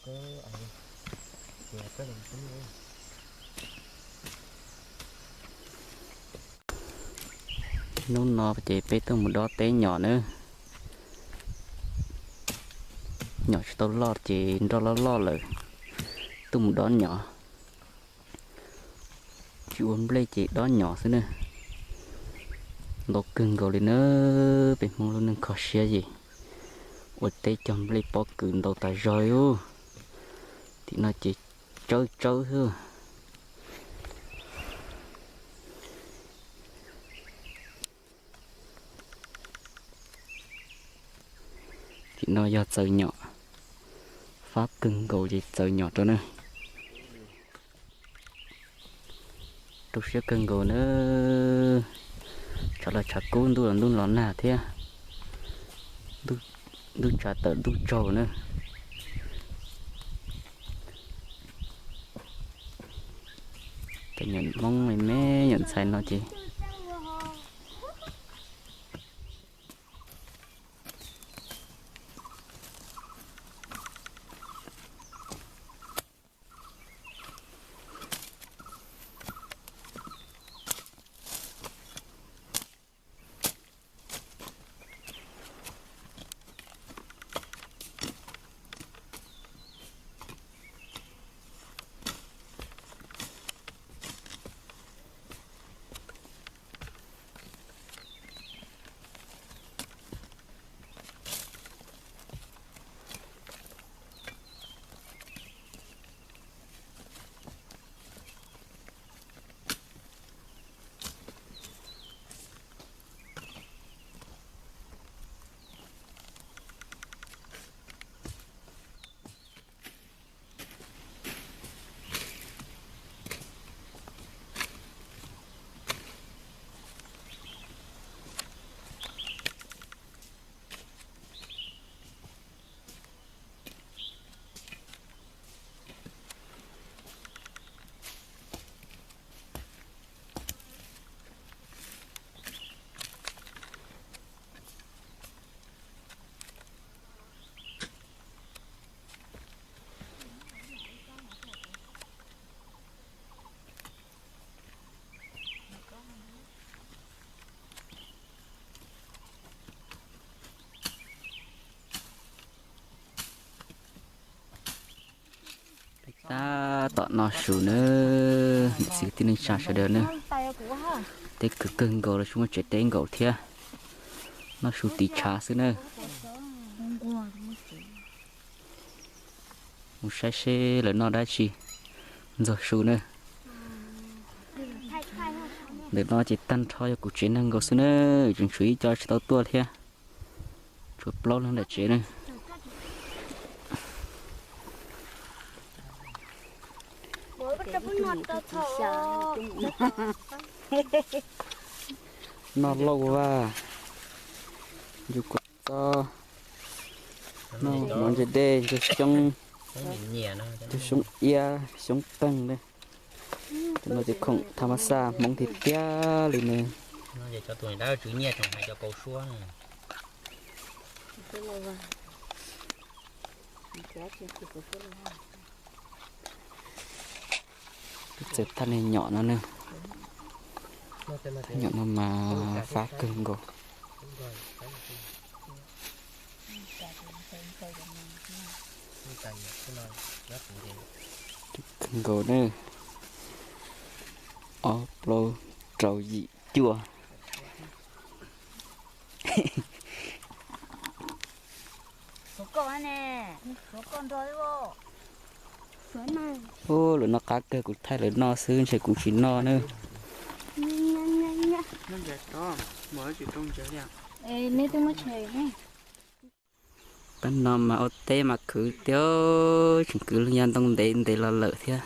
Hnub no ces peb tuaj mus dob teb nyom na. Nyom tsis tau loj ces nroj loj loj lawm, tuaj mus dob nyom. Tsis ua nplej ces dob nyom xwb na. Ntau kawg nkaus li na, peb Hmoob lub neej kho siab yim, ua teb cog nplej pob kws ntau tas zog li. Tim no ces tsawb tsawb xwb. Tim no yog txaws nyom, fab kawg nkaus ces txaws nyom rau na. Rau siab kawg nkaus na, tshav los tshav kub, ntuj los ntuj los nag thiab, ntuj tshav tawm ntuj tsaug na. Cov nyom Hmoob me me nyom ntxhais no ces Tab tom noj su nawb, niam txiv kwv tij neej tsa sawv daws nawb. Teb kawg kawg nkaus los tsis muaj tsev teb nkaus thiab, noj su tiv tshav xwb nawb. Mus saib seb lawv noj dab tsi ntxuag su nawb. Ntawm no ces tag nrho yog kuv tsev neeg nkaus xwb nawb, tseem tshuav ib co tsis tau tuaj thiab. Tshuav plaub leeg nram tsev nawb. Noj lauj vaj, ncu kua txob, noj mov ntse dej, ntsuag xyoob, ntsuag xyoob iab, xyoob teeg na. Cov no ces khoom thas mas xaj Hmoob tiag tiag li ne. Peb txawm thaj niag nyom no ne. Thaj nyom no mas fab kawg nkaus. Kawg nkaus ne. Ob plaub rau yim cuaj. Ub, lawv noj qab kawg, kuv thaij lawv noj xwb ntshe kuv tsis noj nawb. Pab no mas ua teb mas khwv tiag, tseem kwv lub nyab ntoo ntev ntev los lawm thiab.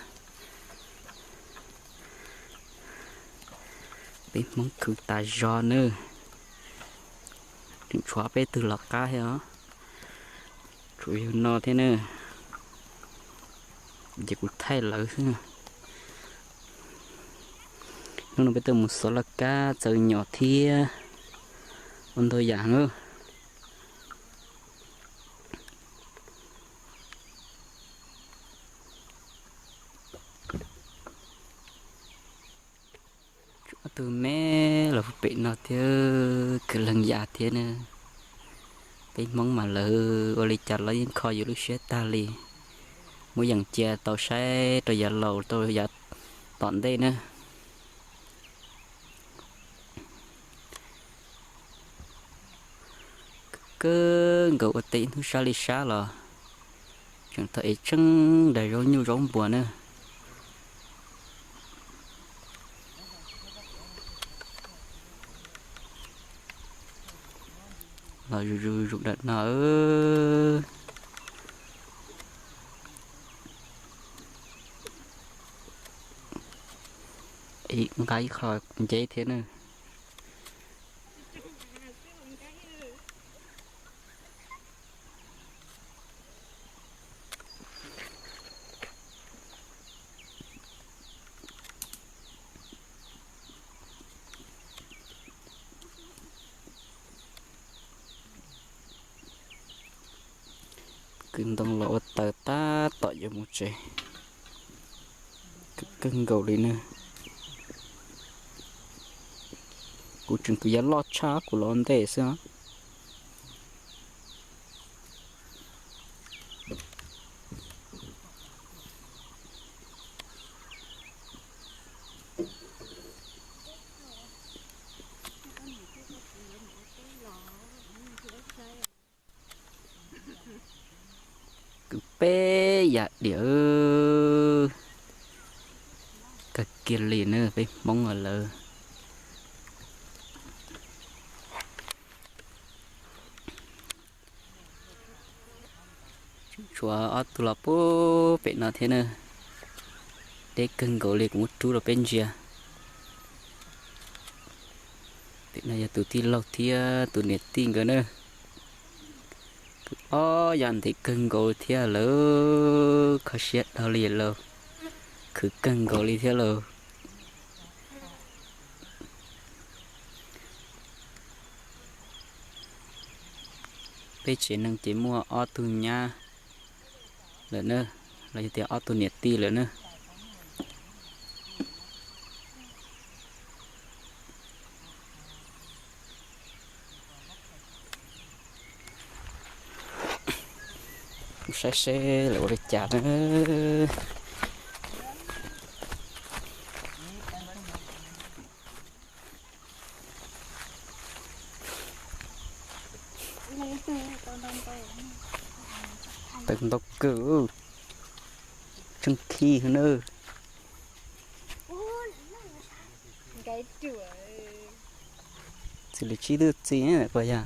Peb Hmoob khwv tas zog nawb. Tseem tshuav peb tug los qab thiab os. Tshuav yug no thiab na. Ces kuv thaij lawv xwb. Hnub no peb tuaj mus xov laj kab txaws nyom thiab ua ntau yam na. Ob tug me los pem no thiab, kwv leeg ya thiab na. Peb Hmoob mas lawv ua li cas los yeej kho yus lub siab tag li. Muab yees cia tau saib rau yav laus rau yav tom ntej na. Kawg nkaus ua teb ib hnub sab li sab los tseem tau ev tseeb daim zaub nyuj zaub npua na. Los zuj zus zuj zus ntawm no. Nqa ib qho nceb thiab na. Kwv ntoo los ua taws tab tom yuav mus tsev. Kawg nkaus li na. Kuv tseem kwv yav loj tshaj kuv los ntej xwb. Kwv peb yam diam kawg kiag li na peb Hmoob lawm. Tshuav ob tug los puag pem no thiab na. Deb kawg nkaus li kuv muab rub rau peb ntsia. Pem no yog tus tij laug thiab tus niam tij nkawd na. Kwv ob yam ntev kawg nkaus thiab lawm, kho siab dhau li lawm, khwv kawg nkaus li thiab lawm. Peb tsev neeg ces muaj ob tug nyab lawm na, los yog tias ob tug niam tij lawm na. Saib seb lawv ua li cas na. Tawg ntau kawg, tsheej khib na. Txiv lws tsib twb txiv puas yog?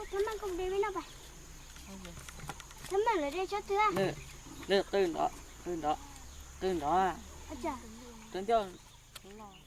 Qw nrov, qw nrov, qw nrov, qw nrov.